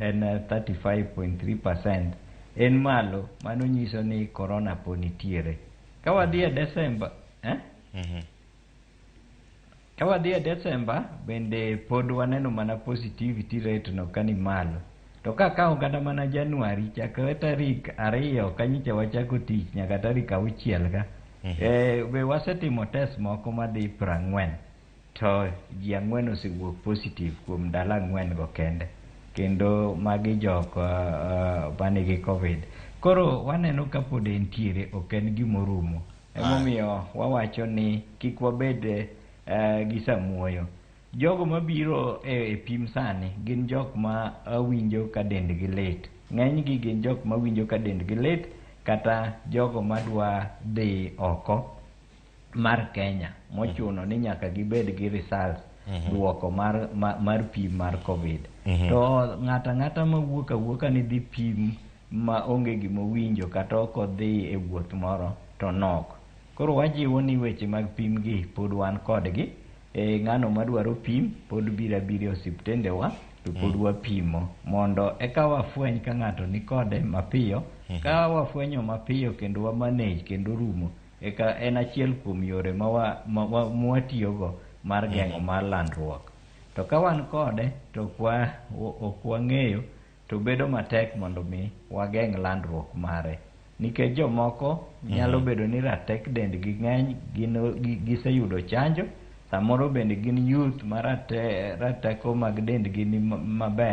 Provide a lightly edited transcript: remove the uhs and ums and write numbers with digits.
En 35.3%, en malo. Mano nyiso ni corona pod nitiere. Ka wadhi e Desemba, eh? Ka wadhi e Desemba bende pod waneno mana positivity rate no ka ni malo. To ka akawo kata mana January, chakre tarik 2 kanyicha wachako tich nyaka tarik 6 ka, be wasetimo test moko madhi 40, to ji 4 osewuok positive kuom ndalo 4 go kende, kendo magi jok manigi COVID. Koro waneno ka pod entiere, ok en gimorumo. Emomiyo wawacho ni kik wabed gi samuoyo. Jogo mabiro e pim sani gin jok ma winjo ka dendgi lit. Ng'enygi gin jok ma winjo ka dendgi lit, kata jogo madwa dhi oko mar Kenya mochuno ni nyaka gibed gi results, duoko mar pim mar COVID. To ng'ato ang'ata mawuok awuoka ni dhi pim ma onge gimowinjo kata ok odhi e wuoth moro to nok. Koro wajiwo ni weche mag pim gi pod wan kodgi. Ng'ano madwaro pim pod biro abira e osiptende wa to pod wapimo mondo eka wafweny ka ng'ato ni kode mapiyo. Ka wafwenyo mapiyo kendo wa manage kendo rumo, eka en achiel kuom yore ma watiyogo mar geng'o mar landruok. To ka wan kode to ok wang'eyo, to bedo matek mondo mi wageng' landruok mare, nikech jomoko nyalo bedo ni ratek dendgi ng'eny, gin giseyudo chanjo, samoro bende gin youth ma rateko mag dendgi ni maber.